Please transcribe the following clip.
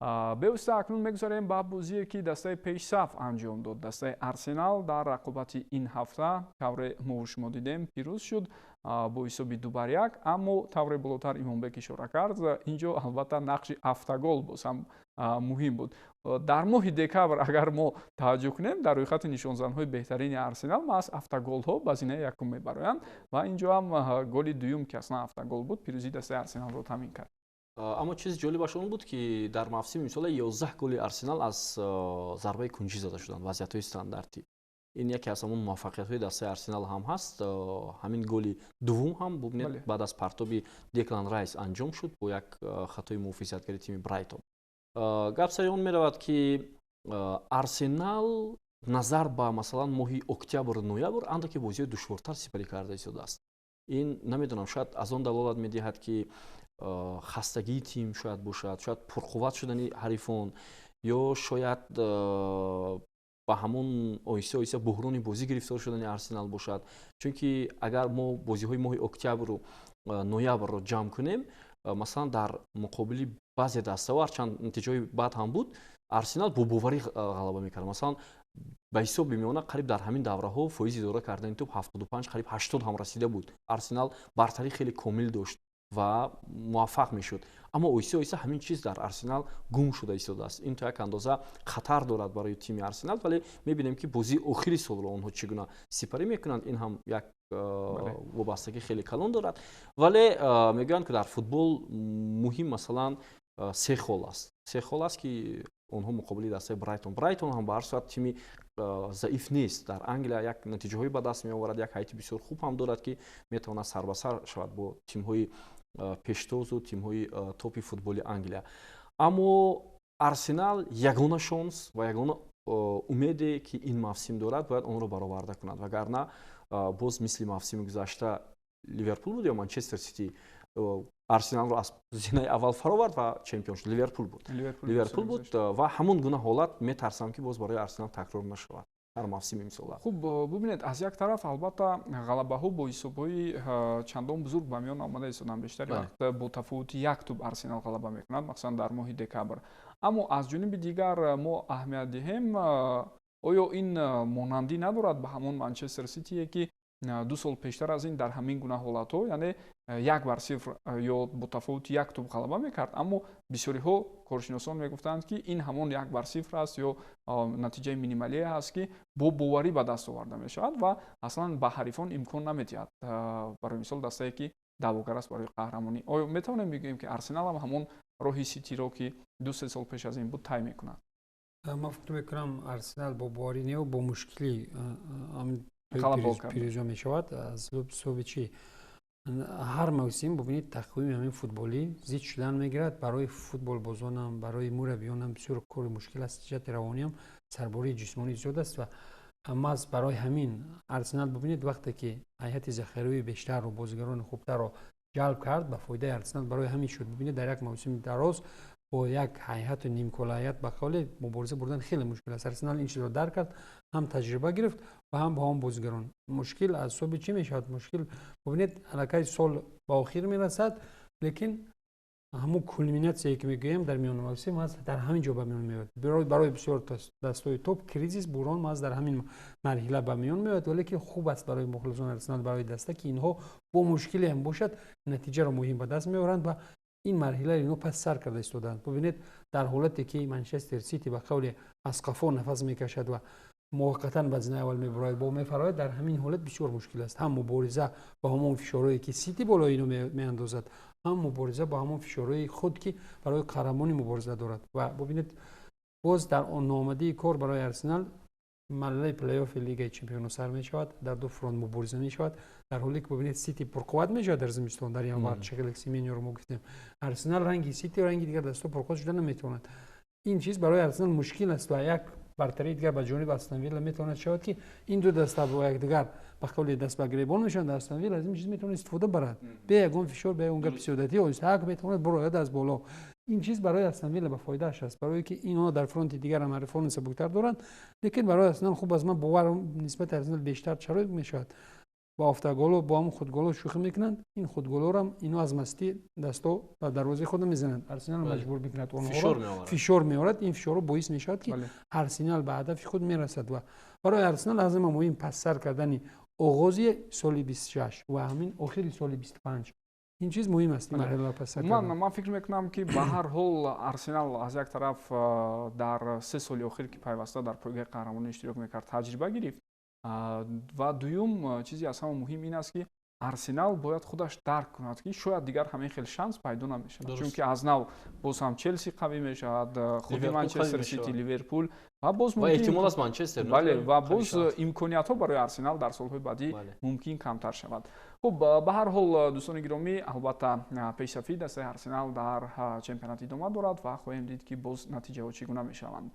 Бевосита акнун мегузарем ба бозие, ки дастаи пешсаф анҷом дод. Дастаи Арсенал дар рақобати ин ҳафта, тавре мову шумо дидем, пирӯз шуд бо ҳисоби 2-1. Аммо тавре болотар Имонбек ишора кард, инҷо албатта нақши автогол боз ҳам муҳим буд. Дар моҳи декабр, агар мо таваҷҷӯҳ кунем, дар рӯйхати нишонзанҳои беҳтарини Арсенал маҳз автоголҳо ба зинаи якум мебароянд ва инҷо ҳам голи дуюм, ки аслан автогол буд, пирӯзии дастаи Арсеналро таъмин кард. Аммо чизи ҷолибаш он буд, ки дар мавсими имсола 11 голи Арсенал аз зарбаи кунҷӣ зада шуданд, вазъиятҳои стандартӣ. Ин яке аз ҳамон муваффақиятҳои дастаи Арсенал ҳам ҳаст. Ҳамин голи дуввум ҳам, бубинед, баъд аз партоби Деклан Райс анҷом шуд бо як хатои муҳофизатгари тими Брайтон. Гап сари он меравад, ки Арсенал назар ба, масалан, моҳи октябру ноябр андаке бозиҳои душвортар сипарӣ карда истодааст. Ин, намедонам, шояд аз он далолат медиҳад, ки хастагии тим шояд бошад, шояд пурқувват шудани ҳарифон ё шояд ба ҳамон оҳиста оҳиста буҳрони бозӣ гирифтор шудани Арсенал бошад. Чунки агар мо бозиҳои моҳи октябру ноябрро ҷамъ кунем, масалан, дар муқобили баъзе дастаҳо, ҳарчанд натиҷаҳои бад ҳам буд, Арсенал бо боварӣ ғалаба мекард. Масалан, ба ҳисоби миёна қариб дар ҳамин давраҳо фоизи идора кардани тӯб 75, қариб 80 ҳам расида буд. Арсенал бартарӣ хеле комил дошт ва муваффақ мешуд. Аммо оҳиста оҳиста ҳамин чиз дар Арсенал гум шуда истодааст. Ин то як андоза хатар дорад барои тими Арсенал, вале мебинем, ки бозии охири солро онҳо чӣ гуна сипарӣ мекунанд. Ин ҳам як вобастагӣ хеле калон дорад. Вале мегӯянд, ки дар футбол муҳим, масалан, се хол аст. Се хол аст, ки онҳо муқобили дастаи Брайтон. Брайтон ҳам ба ҳар сурат тими заиф нест. Дар Англия як натиҷаҳое ба даст меоварад, як ҳайати бисёр хуб ҳам дорад, ки метавонад сарбасар шавад бо тимҳои пештозу тимҳои топи футболи Англия. Аммо Арсенал ягона шонс ва ягона умеде, ки ин мавсим дорад, бояд онро бароварда кунад, вагарна боз мисли мавсими гузашта Ливерпул буд ё Манчестер Сити Арсеналро аз зинаи аввал фаровард ва чемпион шуд. Ливерпул буд, Ливерпул буд. Ва ҳамон гуна ҳолат метарсам, ки боз барои Арсенал такрор нашавад дар мавсими имсола. Хуб, бубинед, аз як тараф, албатта, ғалабаҳо бо ҳисобҳои чандон бузург ба миён омада истоданд. Бештари вақт бо тафовути як тӯб Арсенал ғалаба мекунад, махсусан дар моҳи декабр. Аммо аз ҷониби дигар мо аҳамият диҳем, оё ин монандӣ надорад ба ҳамон Манчестер Ситие, ки 2 сол пештар аз ин дар ҳамин гуна ҳолатҳо, яъне 1-0 ё бо тафовути як тӯб ғалаба мекард? Аммо бисёриҳо, коршиносон мегуфтанд, ки ин ҳамон 1-0 аст ё натиҷаи минималие аст, ки бо боварӣ ба даст оварда мешавад ва аслан ба ҳарифон имкон намедиҳад. Барои мисол, дастае, ки даъвогар аст барои қаҳрамонӣ. Оё метавонем бигӯем, ки Арсенал ҳам ҳамон роҳи Ситиро, ки 2-3 сол пеш аз ин буд, тай мекунад? Ман фикр мекунам, Арсенал бо боварӣ не, бо мушкилӣ пирӯзо мешавад. Аз ҳисоби чӣ? Ҳар мавсим, бубинед, тақвими ҳамин футболӣ зид шудан мегирад. Барои футболбозонам, барои мураббиёнам бисёр кори мушкил аст. Ҷиҳати равониам сарбории ҷисмонӣ зиёд аст ва маҳз барои ҳамин Арсенал, бубинед, вақте ки ҳайати захиравии бештарро, бозигарони хубтарро ҷалб кард, ба фоидаи Арсенал барои ҳамин шуд. Бубинед, дар як мавсими дароз бо як ҳайату нимколаҳайат ба қавле мубориза бурдан хеле мушкил аст. Арсенал ин чизро дарк кард, ҳам таҷриба гирифт ва ҳам бо ҳам бозигарон. Мушкил аз ҳисоби чӣ мешавад? Мушкил, бубинед, аллакай сол ба охир мерасад, лекин ҳамун кулминатсияе, ки мегӯем, дар миёни мавсим маҳз дар ҳамин ҷо ба миён меояд. Барои бисёр дастҳои топ кризис, буҳрон маҳз дар ҳамин марҳила ба миён меояд. Вале ки хуб аст барои мухлисони Арсенал, барои даста, ки инҳо бо мушкиле ҳам бошад, натиҷаро муҳим ба даст меоранд ва ин марҳиларо инҳо пас сар карда истодаанд. Бубинед, дар ҳолате ки Манчестер Сити ба қавле аз қафо нафас мекашад ва муваққатан ба зинаи аввал мебарояд, бо мефарояд, дар ҳамин ҳолат бисёр мушкил аст ҳам мубориза ба ҳамон фишорҳое, ки Сити болои ино меандозад, ҳам мубориза ба ҳамон фишорҳои худ, ки барои қаҳрамонӣ мубориза дорад. Ва бубинед, боз дар ноомадии кор барои Арсенал марҳилаи плейофи Лигаи чемпионо сар мешавад, дар ду фронт мубориза мешавад. Дар ҳоле ки, бубинед, Сити пурқувват мешавад дар зимистон, дар январ, чӣ Семеньоро мо гуфтем, Арсенал ранги Сити, ранги дигар дастҳо пурқувват шуда наметавонад. Ин чиз барои Арсенал мушкил аст ва як бартарии дигар ба ҷониби Астон Вилла метавонад шавад, ки ин ду даста бо якдигар ба қавли даст ба гиребон мешаванд. Астон Вилла аз ин чиз метавонад истифода барад, бе ягон фишор, бе ягон гапи сиёдатӣ оҳистак метавонад бурояд аз боло. Ин чиз барои Астон Вилла ба фоидааш аст, барое ки инҳо дар фронти дигар ҳам ҳарифони сабуктар доранд. Лекин барои Арсенал хуб аст. Ман боварам нисбати Арсенал бештар чаро мешавад? Бо офтаголо, бо ҳамн худголо шӯхӣ мекунанд. Ин худголоро ино аз мастӣ дасто ба дарвозаи худ мезананд. Арсенал маҷбур мекунад онҳоро, фишор меорад. Ин фишорро боис мешавад, ки Арсенал ба ҳадафи худ мерасад. Ва барои Арсенал аз ҳама муҳим пассар кардани оғози соли 26 ва ҳамин охири соли 25, ин чиз муҳим аст. Ман фикр мекунам, ки ба ҳар ҳол Арсенал аз як тараф дар 3 соли охир, ки пайваста дар пойгаи қаҳрамонӣ иштирок мекард, таҷриба гирифт. Ва дуюм, чизи аз ҳама муҳим ин аст, ки Арсенал бояд худаш дарк кунад, ки шояд дигар ҳамин хел шанс пайдо намешавад, чунки аз нав боз ҳам Челси қавӣ мешавад, худи Манчестер Сити, Ливерпул ва боз эҳтимол аст Манчестер. Бале, ва боз имкониятҳо барои Арсенал дар солҳои баъдӣ мумкин камтар шавад. Хуб, ба ҳар ҳол, дӯстони гиромӣ, албатта, пешсафии дастаи Арсенал дар чемпионат идома дорад ва хоҳем дид, ки боз натиҷаҳо чӣ гуна мешаванд.